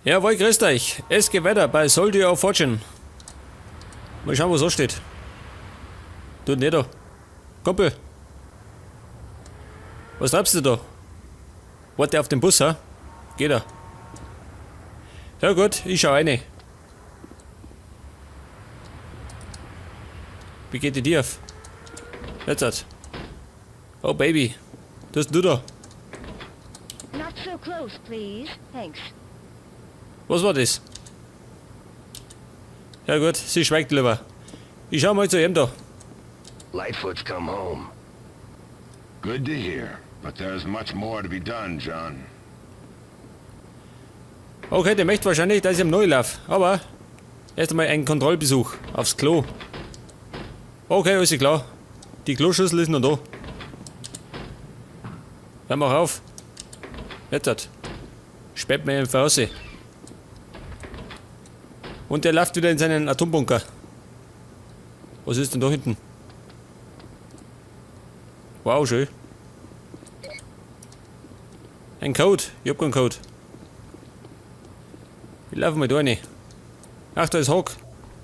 Jawohl, grüßt euch. Es geht weiter bei Soldier of Fortune. Mal schauen, was so steht. Tut nicht da. Kumpel. Was treibst du da? Warte auf den Bus, ha? Geht er. Ja gut, ich schau rein. Wie geht die dir auf? Jetzt hat. Oh Baby. Das du da. Not so close, please. Thanks. Was war das? Ja gut, sie schweigt lieber. Ich schau mal zu ihm da. Lightfoot's come home. Good to hear, but there's much more to be done, John. Okay, der möchte wahrscheinlich, dass ich ihm neu lauf. Aber erst einmal ein Kontrollbesuch aufs Klo. Okay, alles klar. Die Kloschüssel ist noch da. Hör mal auf. Jetzt hat. Sperrt mir einfach raus. Und der läuft wieder in seinen Atombunker. Was ist denn da hinten? Wow, schön. Ein Code. Ich hab keinen Code. Ich laufe mal da rein. Ach, da ist Hawk.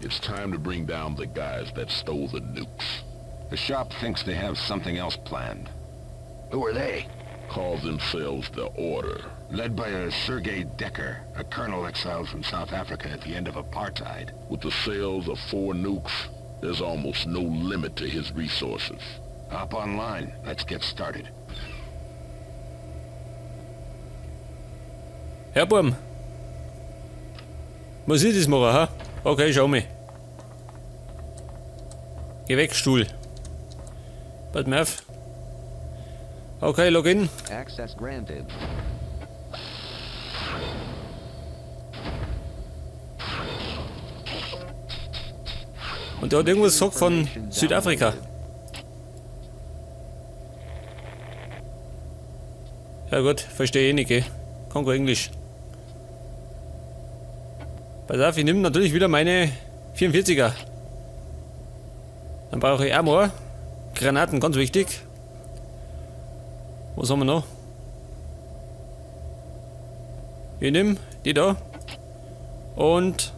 It's time to bring down the guys that stole the nukes. The shop thinks they have something else planned. Who are they? Call themselves the Order. Led by a Sergei Decker, a colonel exiled from South Africa at the end of apartheid. With the sales of 4 nukes, there's almost no limit to his resources. Hop online. Let's get started. Herr Burm. Muss ich das machen, ha? Okay, schau mal. Geh weg, Stuhl. Pass mir auf. Okay, Login. Access granted. Und der hat irgendwas gesagt von Südafrika. Ja gut, verstehe ich nicht, gell? Kann kein Englisch. Pass auf, ich nehme natürlich wieder meine 44er. Dann brauche ich Armor. Granaten, ganz wichtig. Was haben wir noch? Ich nehme die da. Und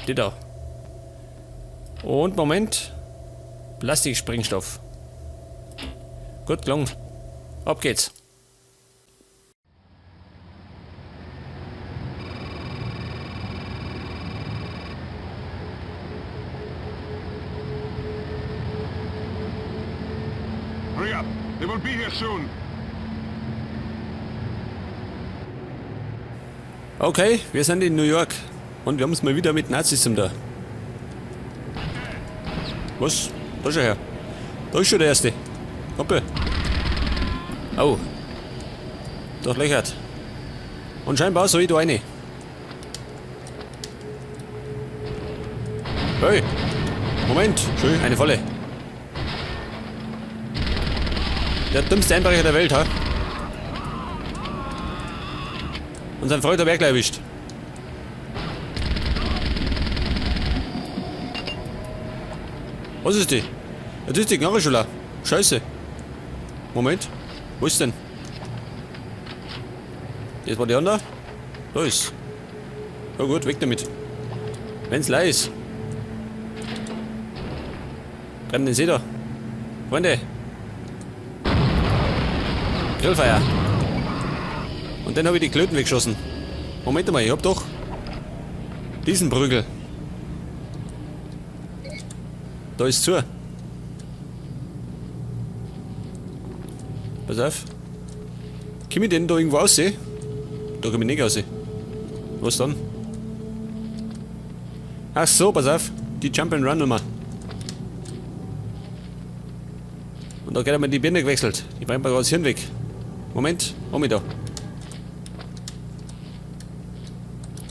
die da. Und Moment. Plastiksprengstoff. Gut gelungen. Ab geht's. Hurry up! They will be here soon! Okay, wir sind in New York. Und wir haben es mal wieder mit Nazis zum da. Was? Da schon her. Da ist schon der Erste. Kumpel. Oh. Doch löchert. Und scheinbar soll ich da rein. Hey. Moment. Schön, eine Falle. Der dümmste Einbrecher der Welt, ha? Und sein Freund hat er gleich erwischt. Was ist die? Ja, das ist die Knarre schon da. Scheiße. Moment. Wo ist denn? Das war die andere. Da ist. Ja gut, weg damit. Wenn's leer ist. Treiben den See da. Freunde. Grillfeuer. Und dann hab ich die Klöten weggeschossen. Moment mal, ich hab doch diesen Prügel. Da ist zu. Pass auf. Komm ich denn da irgendwo raus? Da komm ich nicht raus. Was dann? Ach so, pass auf. Die Jump and Run Nummer. Und da geht einmal die Birne gewechselt. Die brennt mir gerade das Hirn weg. Moment, hol mich da.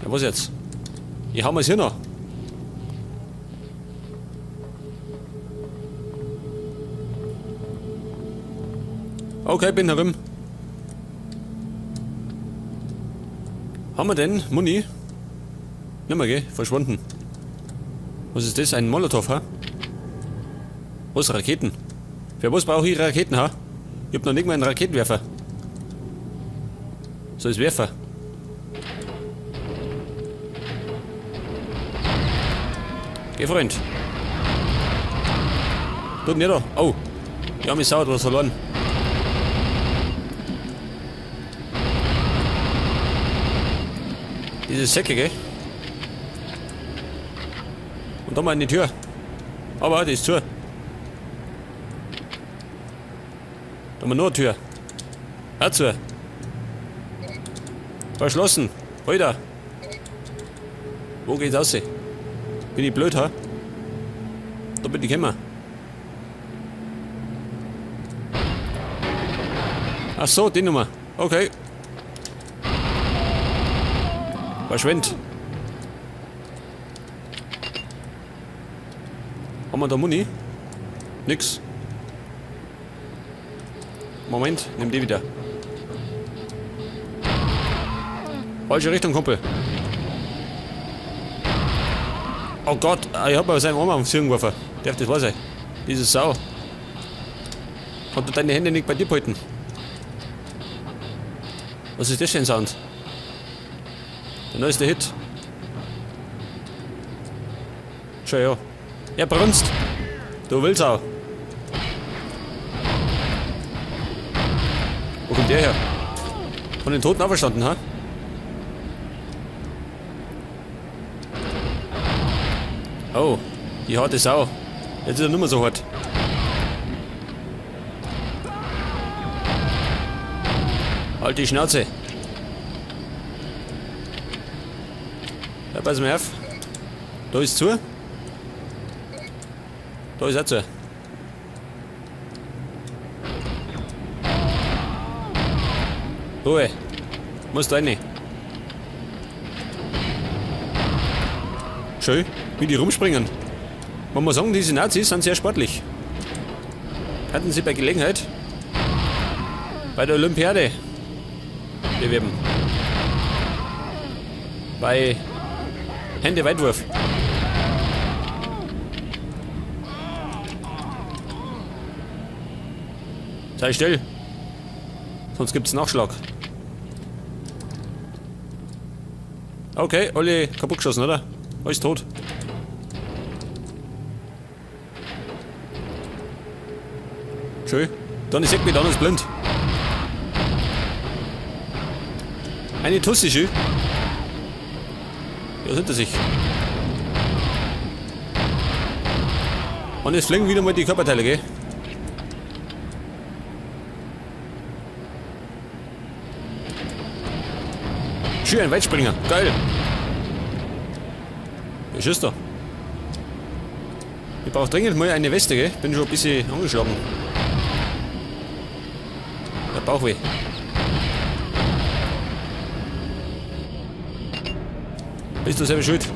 Ja, was jetzt? Ich hau mir's hier noch. Okay, bin herum. Haben wir denn Muni? Nimmer, gell? Verschwunden. Was ist das? Ein Molotow, ha? Was? Raketen? Für was brauche ich Raketen, ha? Ich hab noch nicht mal einen Raketenwerfer. So ist Werfer. Geh, Freund. Tut mir da. Oh. Ja, mich sauer, was verloren. Diese Säcke, gell? Und da mal in die Tür. Aber die ist zu. Da haben wir nur eine Tür. Auch zu. Verschlossen. Alter. Wo geht's raus? Bin ich blöd, ha? Da bin ich gekommen. Ach so, die Nummer. Okay. Verschwind. Haben wir da Muni? Nix. Moment, nimm die wieder. Falsche Richtung, Kumpel. Oh Gott, ich hab aber seinen Arm auf den Hirn geworfen. Darf das wahr sein? Diese Sau. Hat du deine Hände nicht bei dir behalten? Was ist das für ein Sound? Der neueste Hit. Schau ja. Er brunst. Du Wildsau. Wo kommt der her? Von den Toten auferstanden, ha? Oh, die harte Sau. Jetzt ist er nicht mehr so hart. Halt die Schnauze. Ja, pass mal auf. Da ist zu. Da ist auch zu. Ruhe. Muss da rein. Schön, wie die rumspringen. Man muss sagen, diese Nazis sind sehr sportlich. Hatten sie bei Gelegenheit bei der Olympiade bewerben. Bei Hände-Weitwurf. Sei still. Sonst gibt's Nachschlag. Okay, alle kaputt geschossen, oder? Alles tot. Schön. Dann ist mich, dann ist blind. Eine Tussi, schön. Ja, sind er sich. Und es fliegen wieder mal die Körperteile, gell? Schön, ein Weitspringer. Geil. Wer schießt da? Ich brauch dringend mal eine Weste, gell? Bin schon ein bisschen angeschlagen. Der Bauchweh. Bist du selber schuld?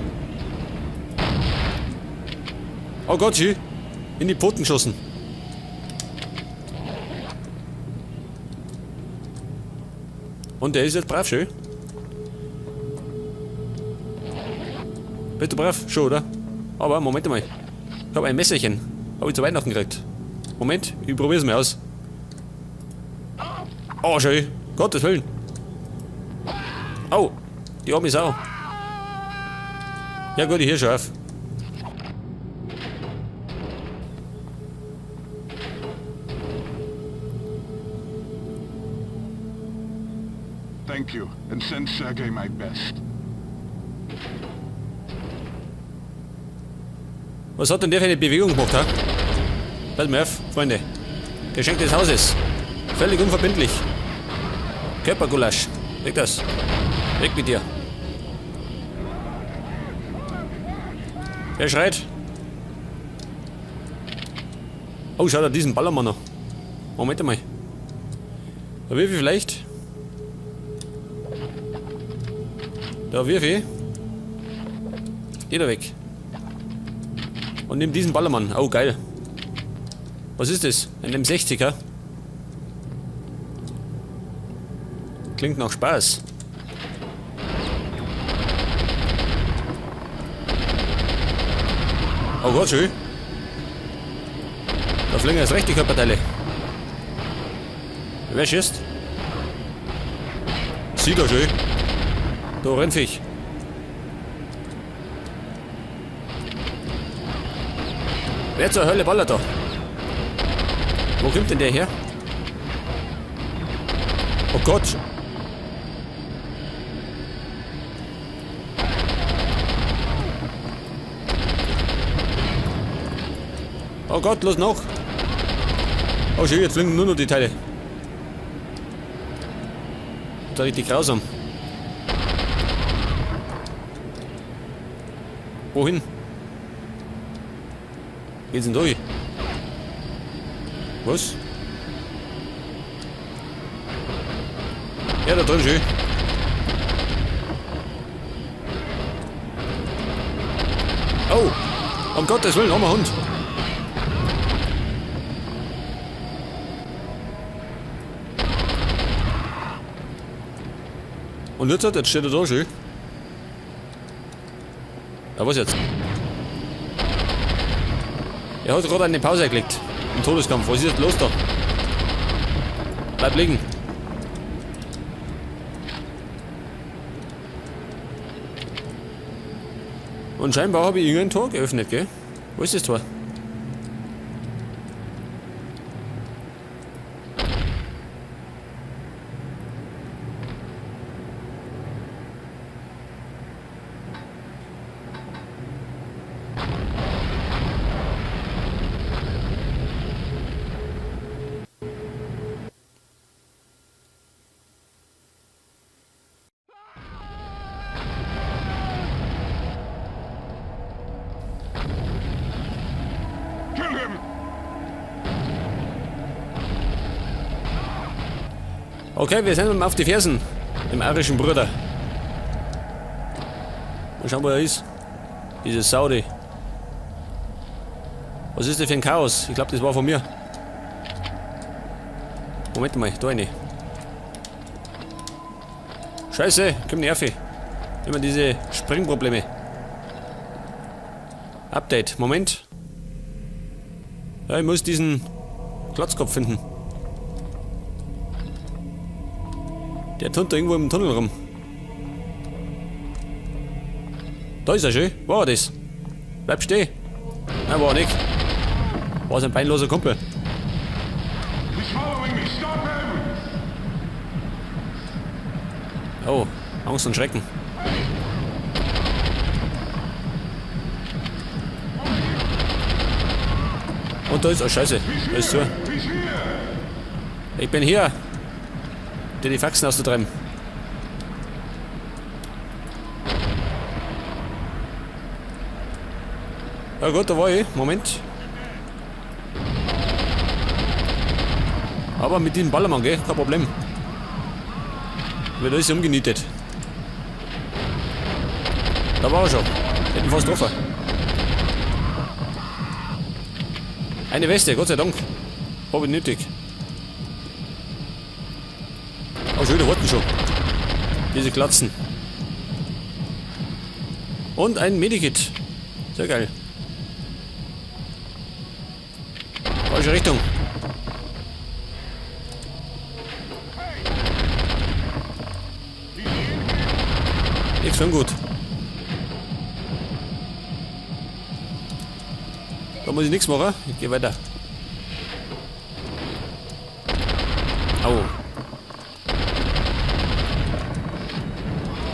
Oh Gott, schön. In die Pfoten geschossen. Und der ist jetzt brav, schön. Bist du brav? Schon, oder? Aber Moment mal. Ich hab ein Messerchen. Hab ich zu Weihnachten gekriegt. Moment, ich probier's mal aus. Oh, schön. Gottes Willen. Au. Die arme Sau. Ja gut, ich hör schon auf. Thank you, and send Sergei my best. Was hat denn der für eine Bewegung gemacht, ha? Pass mal auf, Freunde. Geschenk des Hauses. Völlig unverbindlich. Körpergulasch. Weg das. Weg mit dir. Wer schreit? Oh, schau da diesen Ballermann noch. Moment einmal. Da wirf ich vielleicht. Da wirf ich. Geh da weg. Und nimm diesen Ballermann. Oh, geil. Was ist das? Ein M60er? Klingt nach Spaß. Oh Gott, schön. Da fliegen jetzt recht die Körperteile. Wer schießt? Sieh da schön. Da rennt Viech. Wer zur Hölle ballert da? Wo kommt denn der her? Oh Gott! Oh Gott, los noch! Oh schön, jetzt fliegen nur noch die Teile. Das ist richtig grausam. Wohin? Geht's denn durch? Was? Ja, da drin schön. Oh! Um Gottes Willen, armer Hund! Und jetzt steht er da schön. Ja, was jetzt? Er hat gerade eine Pause eingelegt. Im Todeskampf. Was ist jetzt los da? Bleib liegen. Und scheinbar habe ich irgendein Tor geöffnet, gell? Wo ist das Tor? Okay, wir sind ihm auf die Fersen, dem irischen Bruder. Mal schauen, wo er ist. Diese Saudi. Was ist das für ein Chaos? Ich glaub, das war von mir. Moment mal, da eine. Scheiße, komm nervig. Immer diese Springprobleme. Update, Moment. Ja, ich muss diesen Klotzkopf finden. Der turnt da irgendwo im Tunnel rum. Da ist er schön. Wo war das? Bleib stehen. Nein, war er nicht. War sein beinloser Kumpel. Oh, Angst und Schrecken. Und da ist... Oh, Scheiße. Da ist zu. Ich bin hier. Dir die Faxen auszutreiben. Ja gut, da war ich. Moment. Aber mit diesem Ballermann, gell? Kein Problem. Wird alles umgenietet. Da war er schon. Hätten fast getroffen. Eine Weste, Gott sei Dank. Hab ich nötig. Oh, schön, da warten schon. Diese Glatzen. Und ein Medikit. Sehr geil. Falsche Richtung. Nichts für gut. Da muss ich nichts machen. Ich geh weiter. Au.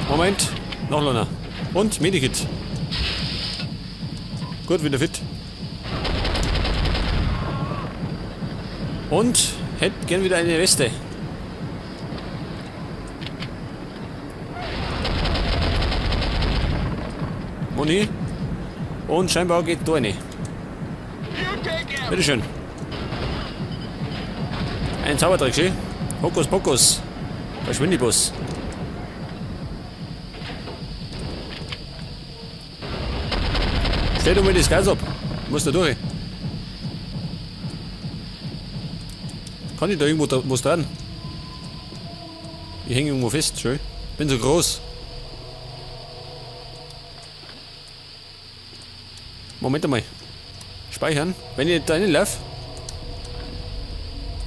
Moment. Noch einer. Und Medikit. Gut, wieder fit. Und hätte gern wieder eine Weste. Moni. Und scheinbar geht da eine. Bitteschön. Ein Zaubertrick, schön. Hokus Pokus. Verschwindibus. Stell du mir das Gas ab. Ich muss da durch. Kann ich da irgendwo da, was dran? Ich hänge irgendwo fest, schön. Bin so groß. Moment einmal. Speichern. Wenn ich da reinlaufe.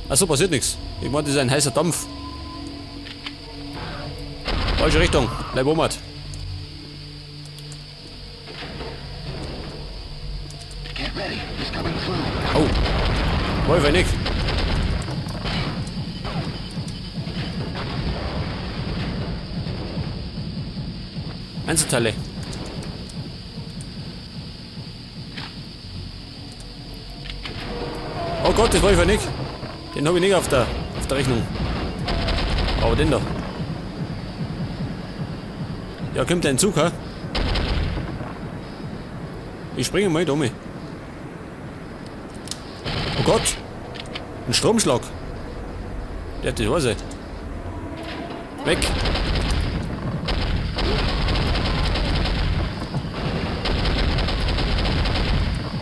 Achso, passiert nichts. Ich meine, das ist ein heißer Dampf. Falsche Richtung. Bleib oben. Get ready. He's coming Wolf nicht. Einzelteile. Oh Gott, das war ich nicht. Den habe ich nicht auf der Rechnung. Aber den da. Ja, kommt ein Zug, ha? Ich springe mal da um. Oh Gott! Ein Stromschlag! Der hat die Hose. Weg!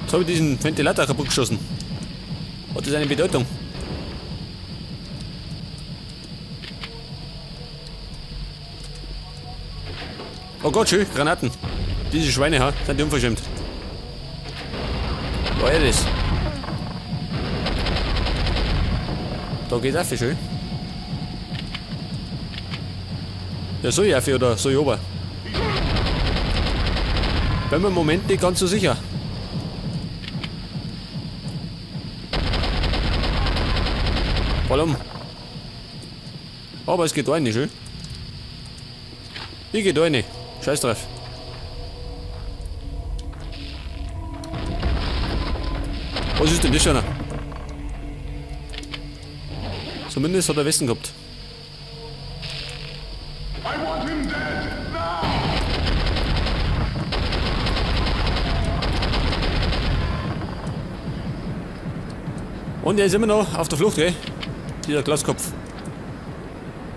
Jetzt habe ich diesen Ventilator kaputt geschossen. Hat das eine Bedeutung? Oh Gott, schön, Granaten. Diese Schweine, ha, sind die unverschämt. War ja das. Da geht's auf, schön. Ja, soll ich auf oder soll ich runter? Bin mir im Moment nicht ganz so sicher. Voll. Aber es geht rein, schön. Ich geh da rein. Scheiß drauf. Was ist denn das schon? Zumindest hat er Westen gehabt. Und er ist immer noch auf der Flucht, gell? Dieser Glaskopf.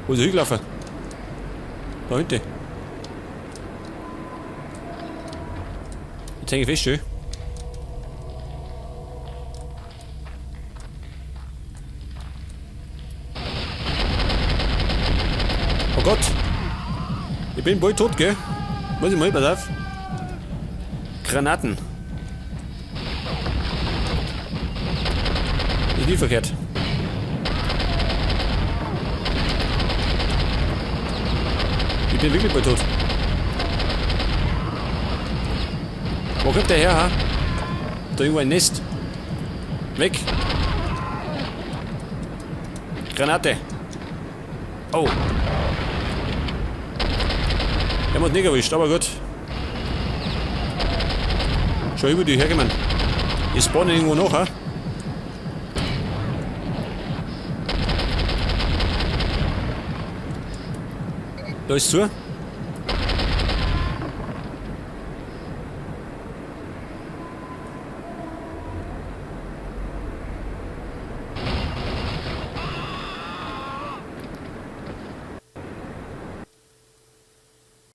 Wo ist er hingelaufen? Da hinten. Jetzt hänge ich fest, schön. Oh Gott! Ich bin bald tot, gell? Muss ich mal, pass auf. Granaten. Ist nie verkehrt. Ich bin wirklich bald tot. Wo kommt der her, ha? Da irgendwo ein Nest. Weg. Granate. Oh. Der hat nicht erwischt, aber gut. Schau über die hergekommen. Die spawnen irgendwo noch, ha? Da ist zu.